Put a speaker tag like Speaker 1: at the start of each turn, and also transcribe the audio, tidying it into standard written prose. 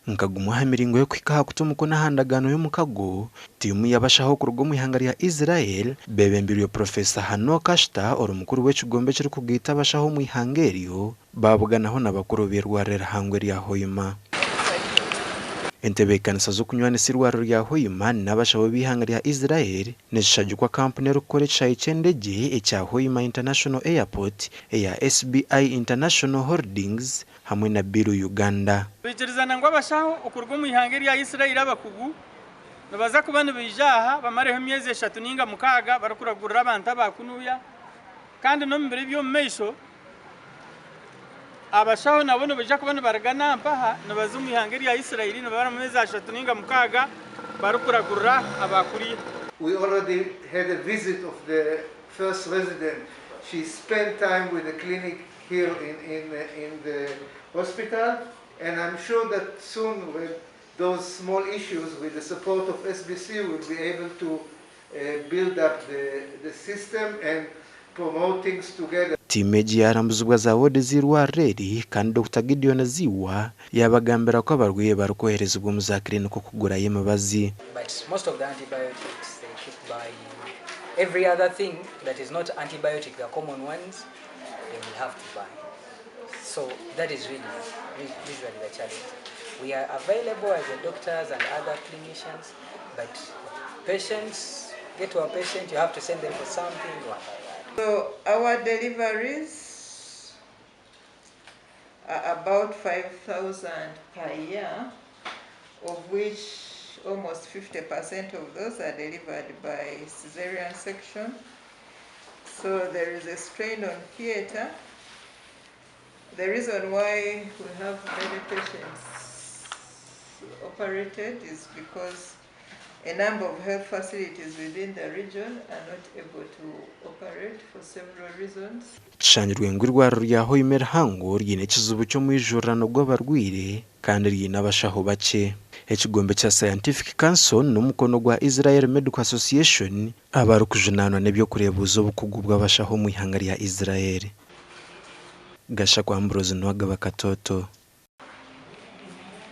Speaker 1: Nka gumwe aha miringo y'okuhika aha kuta omukono aha ndagaano y'omukago, tiimu y'abashaho kuruga omu ihanga rya Israel beebembirwe Professor Hanoch Ashta ori mukuru w'ekigombe ekirikugaita abashaho omu ihanga eryo baabuganaho n'abakuru b'eirwariro erihango erya Hoima. Entebeekanisa z'okunywanisa eirwariro rya Hoima n'abashaho b'eihanga rya Israel nizishagikwa kampuni erikukora ekishaayi ky'endegye ekya Hoima International Airport eya SBI International Holdings hamwe na Biru Uganda.
Speaker 2: Baikirizana ngu abashaho okuruga omu ihanga erya Israeli abakugu nibaza kuba nibaija aha bamareho emyezi eshatu ninga mukaaga barikuragurira abantu aba kunuya kandi n'omu biro eby'omu maisho abashaho nabo nibaija kuba nibaruga nampaha nibaza omu ihanga erya Israeli nibamaramu ameezi ashatu ninga mukaaga barikuragurira aba kuriya.
Speaker 3: We already had a visit of the first resident. She spent time with the clinic here in, in, in the hospital, and I'm sure that soon with those small issues, with the support of SBC, we'll be able to build up the, the system and promote things together.
Speaker 1: Tiimu egi yaarambuzibwa za woodi z'eirwariro eri kandi Dokita Gideon Ziwa yaabagambira ku abarwaire barikwoherezibwa omu za kiriniki okugurayo emibazi.
Speaker 4: But most of the antibiotics they keep buying. Every other thing that is not antibiotic, the common ones, they will have to buy. So that is really usually the challenge. We are available as the doctors and other clinicians, but patients, get to a patient, you have to send them for something.
Speaker 5: So our deliveries are about 5,000 per year, of which almost 50% of those are delivered by cesarean section. So there is a strain on theatre. The reason why we have many patients operated is because a number of health facilities within the region are not able to operate for several reasons.
Speaker 1: Kishangirwe ngu eirwariro rya Hoima erihango riine ekizibu ky'omwijurirano gw'abarwaire kandi riine abashaho bakye. Ekigombe kya Scientific Council n'omukono gwa Israel Medical Association abarikujunaanwa n'eby'okureebuuza obukugu bw'abashaho omu ihanga rya Israel. Gashakwa Ambrose Nuwagaba Katoto.